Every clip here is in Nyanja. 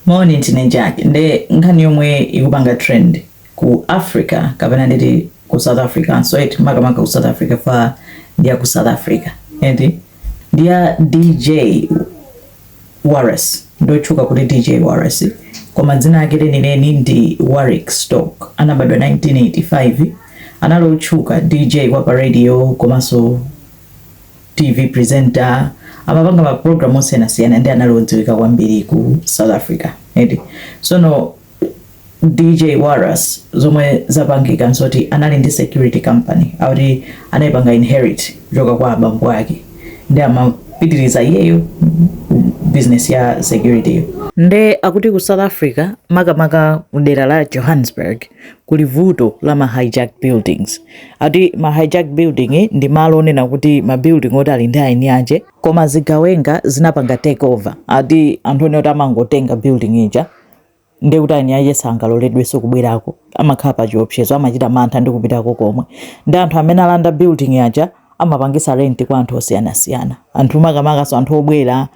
Moni, ndine Jack. Nde nkhani yomwe ikupanga trend ku Africa, kapena nditi ku South Africa, so eti makamaka ku South Africa, fa ndiya ku South Africa eti ndiya DJ Warras, ndotchuka kuti DJ Warras, koma dzina ake lenileni ndi Warwick Stock. Anabadwa 1985, anali otchuka DJ wa pa radio komanso TV presenter, amapanga ma program osiyanasiyana, ndi anali odziwika kwambiri ku South Africa eti. Sono DJ Warras, zomwe zapangika nsoti anali ndi security company, akuti anayipanga inherit kuchoka kwa abambo ake, ndi amapitiriza iyeyo business ya security yo. Nde akuti ku South Africa, makamaka kudera la Johannesburg, kuli vuto la ma hijack buildings. Ati ma hijack building ndi malo onena kuti ma building oti ali ndi eni ake, koma zigawenga zinapanga take over. Ati anthu ene oti amangotenga building ija, ndi kuti eni ake sangaloledwenso kubwerako, amakhala pa chiopsezo, amachita mantha ndi kupitako komwe. Ndi anthu amene alanda building aja amapangisa rent kwa anthu osiyanasiyana, anthu makamakaso anthu obwera,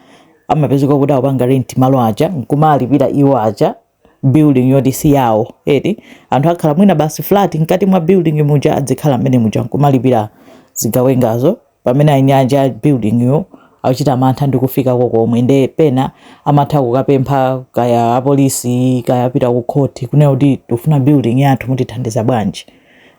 amapezeka kuti akupanga rent malo aja nkumalipira iwo aja building yoti si yawo eti. Anthu akhala mwina basi flat mkati mwa building muja, adzikhala mmene muja nkumalipira zigawengazo, pamene eni ake building yo akuchita mantha ndi kufikako komwe. Nde pena amatha kukapempha kaya apolisi, kaya apita ku khoti, kunena kuti tikufuna building yathu, mutithandiza bwanji?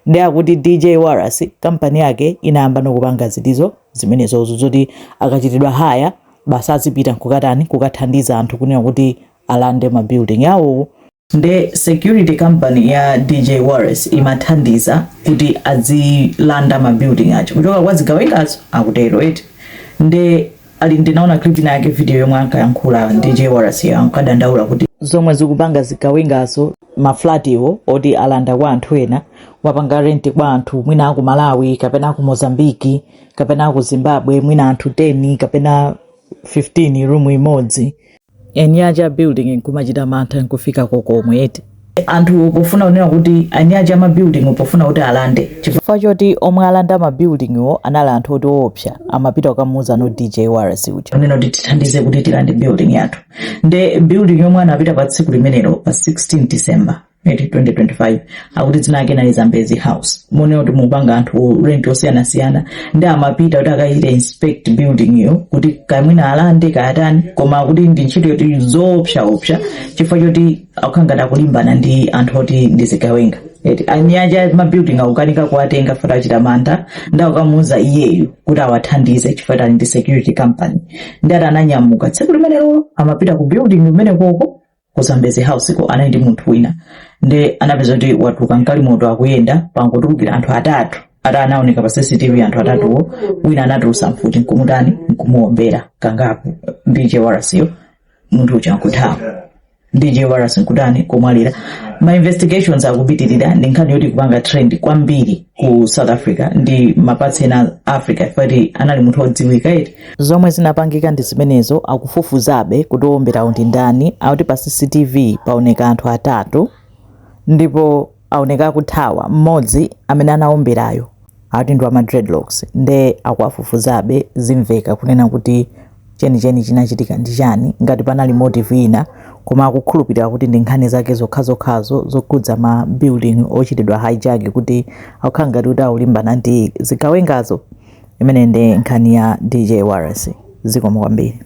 Ndi akuti DJ Warras kampani yake inayamba nokupanga zitizo zimenezozo, zoti akachitidwa hire basi azipita nkukatani, kukathandiza anthu kunena kuti alande ma building yawo. Nde security company ya DJ Warras imathandiza kuti azilanda ma building acho kuchoka kwa zigawengazo, akutero eti. Nde ali ndinaona clip ina yake, video yomwe ankayankhula DJ Warras, ankadandaula kuti zomwe zikupanga zigawengazo, maflatiwo oti alanda kwa anthu ena, wapanga rent kwa anthu mwina aku Malawi kapena aku Mozambiki kapena aku Zimbabwe, mwina anthu 10 kapena 15 room imodzi, eni ake building nkumachita mantha nkufika kokomwe eti. Anthu pofuna kunena kuti eni ake ama building pofuna kuti alande, chifukwa choti omwe alanda ma building wo anali anthu oti owopsa, amapita kukamuuza no DJ Warras uja kunena kuti tithandize kuti tilande building yathu. Nde building yomwe anapita pa tsiku limenelo, pa 16 December 2025, akuti dzina ake nali Zambezi House, monena kuti mupanga anthu rent osiyanasiyana. Ndi amapita kuti akachite inspect building yo kuti kamwina alande kayatani, koma akuti ndi ntchito yoti zoopsaopsa, chifukwa choti akukhala ngati akulimbana ndi anthu oti ndi zigawenga eti. Eni ake ma building akukanika kuwatenga fota achita mantha, ndi akukamuuza iyeyu kuti awathandize chifukwa ali ndi security company. Ndi ati ananyamuka tsiku limenelo, amapita ku building kumene koko ku Zambezi House ko, anali ndi munthu wina. Ndi anapeza kuti watuluka mkalimoto akuyenda, pangotulukira anthu atatu, ati anaoneka pa CCTV anthu atatuwo. Wina anatulusa mfuti nkumutani, nkumuwombera kangapo DJ Warrasiyo, munthu uja nkuthawa, DJ Warras nkutani, kumwalira. Ma investigations akupitirira. Ndi nkhani yoti kupanga trend kwambiri ku South Africa ndi mapatsi ena Africa, ifati anali munthu odziwika eti. Zomwe zinapangika ndi zimenezo, akufufuzabe kuti owomberawo ndi ndani. Akuti pa CCTV paoneka anthu atatu ndipo aoneka akuthawa, mmodzi amene anawomberayo akuti ndi wama dreadlocks. Nde akuwafufuzabe, zimveka kunena kuti chenicheni chinachitika ndi chani, ngati panali motive ina, koma akukhulupirira kuti ndi nkhani zake zokhazokhazo zokhudza ma building ochitidwa hijack, kuti akukhala ngati kuti akulimbana ndi zigawengazo. Imene ndi nkhani ya DJ Warras. Zikomo kwambiri.